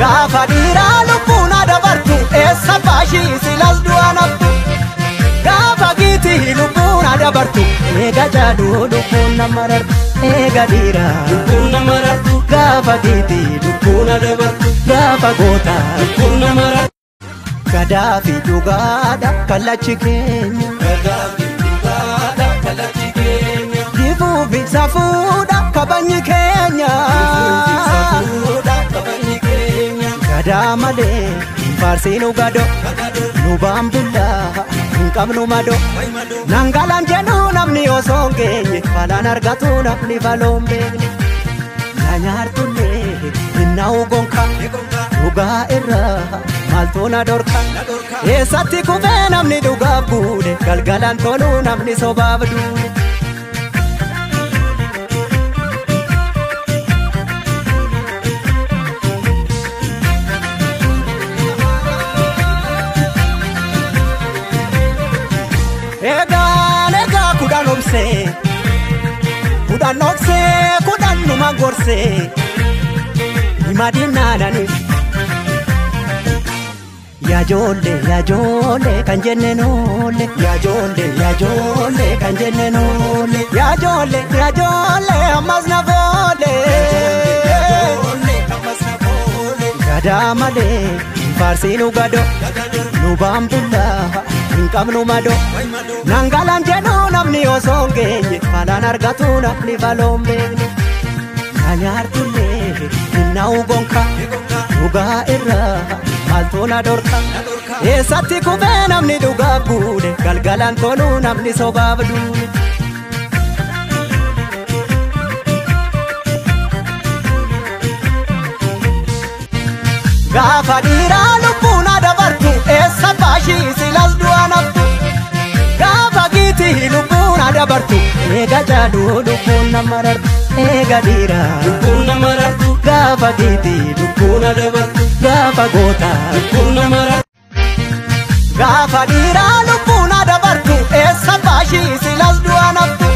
Gaafa dhiiraa lubbuun dabartu eessa baashii silas du'a naftu. Gaafa giitii lubbuun dabartu eega jaaduu lubbuun nama rartu. Eega dhiiraa lubbuun nama rartu. Gaafa giitii lubbuun dabartu. Gaafa gootaa lubbuun nama rartu. Gadaafi dhugaadha kallachi keenya. Gadaafi dhugaadha kallachi keenya. Jifuufi safuudha kabajni keenya. Jifuufi safuudha kabajni keenya. Gadaa malee hin faarsiinu gado. Nu baambullaa hin qabnu mado. Nangalaan jedhu namni osoo hin geenye balaan argatu namni baloon beekne. Na nyaartullee hin na'u gonka. Dhugaa irraa maaltu na dhorka. Eessatti kufee namni dhugaaf buune galgalaan toluu namni sobaaf duune. Eegaan egaa kudhan obsee kudhan dhoksee kudhan numa gorsee hima diinnaanani. Yaajoollee yaajoollee kan jenne noolle yaajoollee yaajoollee kan jenne noolle yaajoollee yaajoollee ammas na foole. Gadaa malee hin faarsiinu gado nu baambullaa hin qabnu mado. Nangalaan jedhu namni osoo hin geenye balaan argatu namni baloon beekne. Na nyaartullee hin na'u gonka dhugaa irraa maaltu na dhorka. Eessatti kufee namni dhugaaf buune galgalaan toluu namni sobaaf duune. Gaafa dhiiraa lubbuun dabartu eessa baashii silas du'a naftu. Gaafa giitii lubbuun dabartu eega jaaduu lubbuun nama rartu. Eega dhiiraa lubbuun nama rartu. Gaafa giitii lubbuun dabartu. Gaafa gootaa lubbuun nama rartu. Gaafa dhiiraa lubbuun dabartu eessa baashii silas du'a naftu.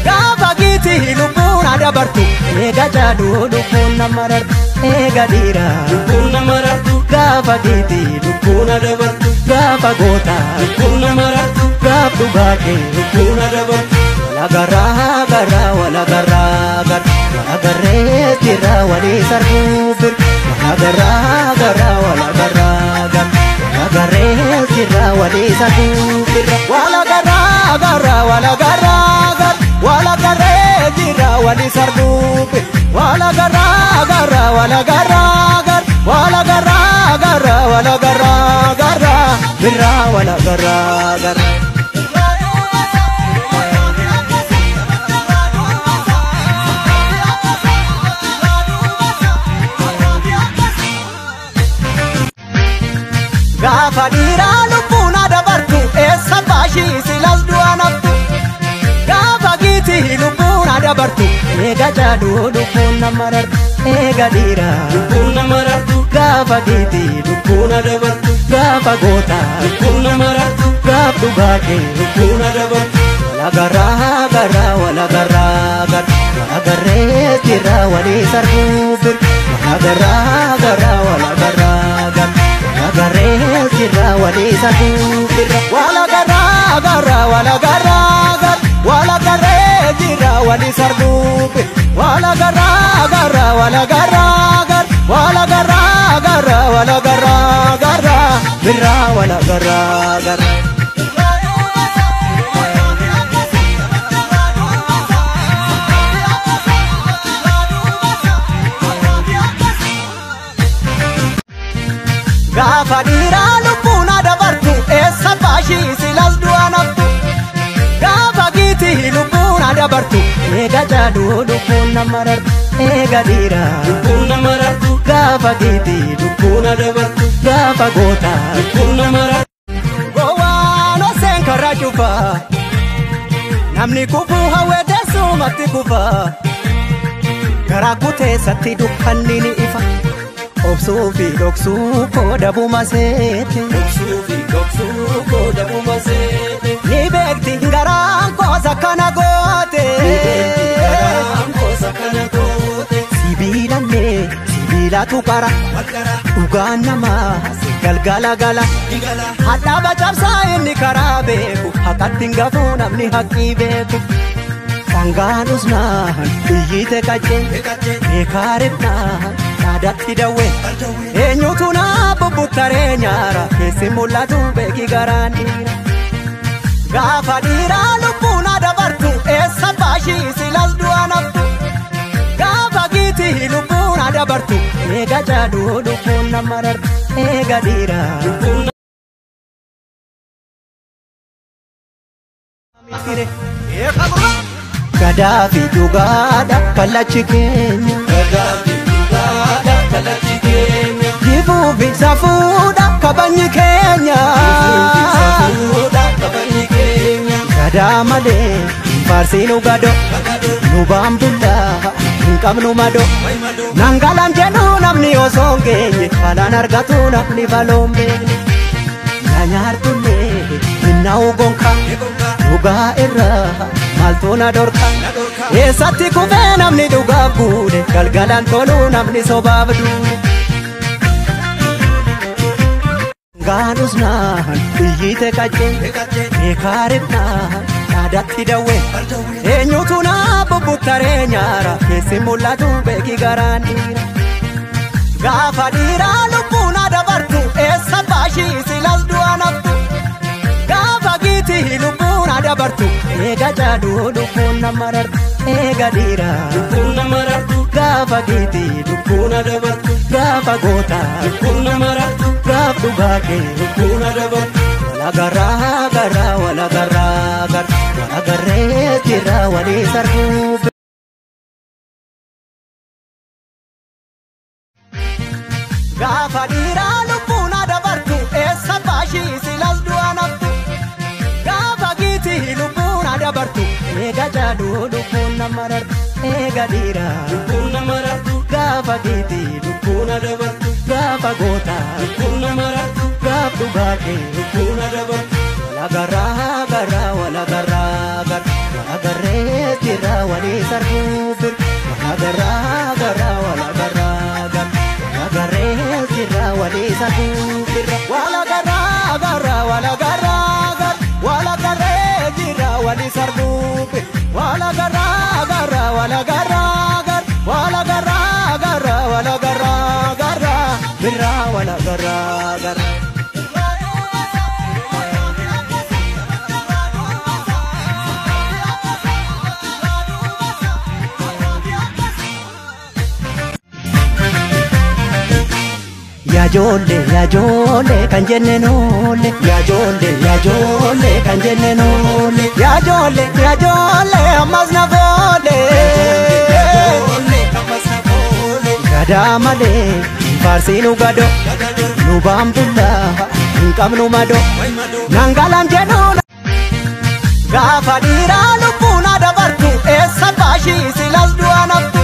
Gaafa giitii lubbuun dabartu eega jaaduu lubbuun nama rartu. Eega dhiiraa lubbuun nama rartu. Gaafa giitii lubbuun dabartu. Gaafa gootaa lubbuun nama rartu. Gaaf dhugaa kee lubbuun dabartu. Walagaraa garaa walagaraa gara walagarree jira walii sarbuu bir. Walagaraa garaa walagaraa gara walagarree jira walii sarbuu bir. Walagaraa garaa walagaraa gara walagarree jira walii sarbuu bir. Walagaraa garaa walagaraa gara walagaraa gara walagaraa gara birra walagaraa gara. Gaafa dhiiraa lubbuun dabartu eessa baashii silas du'a naftu. Gaafa giitii lubbuun dabartu eega jaaduu lubbuun nama rartu. Eega dhiiraa lubbuun nama rartu. Gaafa giitii lubbuun dabartu. Gaafa gootaa lubbuun nama rartu. Gaaf dhugaa kee lubbuun dabartu. Walagaraa garaa walagaraa gara walagarree jira walii sarbuu bir. Walagaraa garaa walagaraa gara walagarree jira walii sarbuu bir. Walagaraa garaa walagaraa gara walagarree jira walii sarbuu bir. Walagaraa garaa walagaraa gara walagaraa gara walagaraa gara birra walagaraa gara. Gaafa dhiiraa lubbuun dabartu eessa baashii silas du'a naftu. Gaafa giitii lubbuun dabartu eega jaaduu lubbuun nama rartu. Eega dhiiraa lubbuun nama rartu. Gaafa giitii lubbuun dabartu. Gaafa gootaa lubbuun nama rartu. Gowwaan oseen karaa cufaa namni kufuu hawwee teessumatti kufaa. Garaa kuteessatti dukkanni ni ifa. Obsuu fi dhoksuu koo dhabuma seete. Obsuu fi dhoksuu koo dhabuma seete. Ni beekti garaan koos akkana goote. Ni beekti garaan koos akkana goote. Sibiilallee Sibiilatu qara dhugaan namaa galgala gala hadhaaba cabsaa inni karaa beeku haqatti hin gafuu namni haqqii beeku. Sangaan usnaan iyyite qaccee beekaa ribnaan dhaadatti dawwee eenyutu naa bubbuttaree nyaara keessi mul'atu beeki garaan dhiira. Gaafa dhiiraa lubbuun dabartu eessa baashii silas du'a naftu. Gaafa giitii lubbuun dabartu eega jaaduu lubbuun nama rartu eega dhiiraa. Gadaafi dhugaadha kallachi keenya. Gadaafi dhugaadha kallachi keenya. Jifuufi safuudha kabajni keenya. Jifuufi safuudha kabajni keenya. Gadaa malee hin faarsiinu gadoo. Nu baambullaa hin qabnu madoo. Nangalaan jedhu namni osoo hin geenye balaan argatu namni baloon beekne. Nyaartullee hin na'u gonkaa dhugaa irraa maaltu na dhorka. Eessatti kufee namni dhugaaf guute galgalaan toluu namni sobaaf duule. Sangaan usnaan iyyite qaccee beekaa ribnaan dhaadatti dawwee eenyutu naa bubbuttaree nyaara keessi mul'atu beeki garaan dhiira. Gaafa dhiiraa lubbuun dabartu eessa baashii silas du'a naftu. Gaafa giitii lubbuun dabartu eega jaaduu lubbuun nama rartu eega dhiiraa. Lubbuun nama rartu. Gaafa giitii lubbuun dabartu. Gaafa gootaa lubbuun nama rartu. Gaaf dhugaa kee lubbuun dabartu. Walagaraa garaa walagaraa gara walagarree jira walii sarbuu. Gaafa dhiiraa lubbuun dabartu eessa baashii silas du'a naftu. Gaafa giitii lubbuun dabartu eega jaaduu lubbuun nama rartu eega dhiiraa. Lubbuun nama rartu. Gaafa giitii lubbuun dabartu. Gaafa gootaa lubbuun nama rartu. Gaaf dhugaa kee lubbuun dabartu. Walagaraa garaa walagaraa gara walagarree jira walii sarbuu bir walagaraa garaa walagaraa gara walagarree jira walii sarbuu bir walagaraa garaa walagaraa gara walagarree jira walii sarbuu bir walagaraa garaa walagaraa gara walagaraa gara walagaraa gara birra walagaraa gara. Yaajoollee yaajoollee kan jenne noolle yaajoollee yaajoollee kan jenne noolle yaajoollee yaajoollee ammas na foole. Gadaa malee hin faarsiinu gadoo nu baambullaa hin qabnu madoo nangalaan jedhu. Gaafa dhiiraa lubbuun dabartu eessa baashii silas du'a naftu.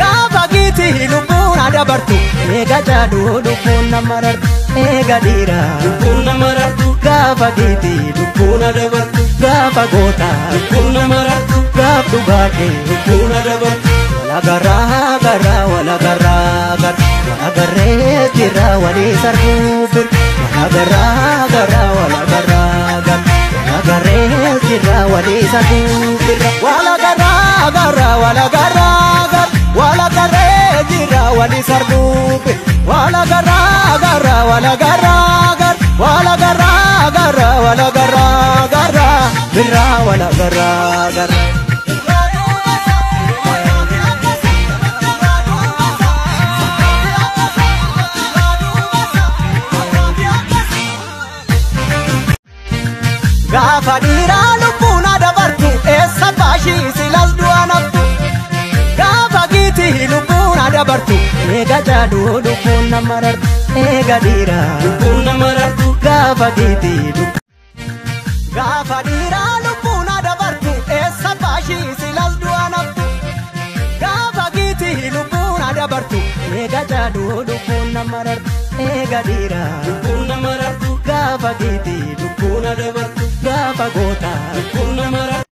Gaafa giitii lubbuun dabartu eega jaaduu lubbuun nama rartu eega dhiiraa. Lubbuun nama rartu. Gaafa giitii lubbuun dabartu. Gaafa gootaa lubbuun nama rartu. Gaaf dhugaa kee lubbuun dabartu. Walagaraa garaa walagaraa gara walagarree jira walii sarbuu bir walagaraa garaa walagaraa gara walagarree jira walii sarbuu bir walagaraa garaa walagaraa gara walagarree jira walii sarbuu bir walagaraa garaa walagaraa gara walagaraa gara walagaraa gara birra walagaraa gara. Gaafa dhiiraa lubbuun dabartu eessa baashii silas du'a naftu. Gaafa giitii lubbuun dabartu eega jaaduu lubbuun nama rartu eega dhiiraa. Lubbuun nama rartu. Gaafa giitii lubbuun. Gaafa dhiiraa lubbuun dabartu eessa baashii silas du'a naftu. Gaafa giitii lubbuun dabartu eega jaaduu lubbuun nama rartu eega dhiiraa. Lubbuun nama rartu. Gaafa giitii lubbuun dabartu. Gaafa gootaa lubbuun nama rartu.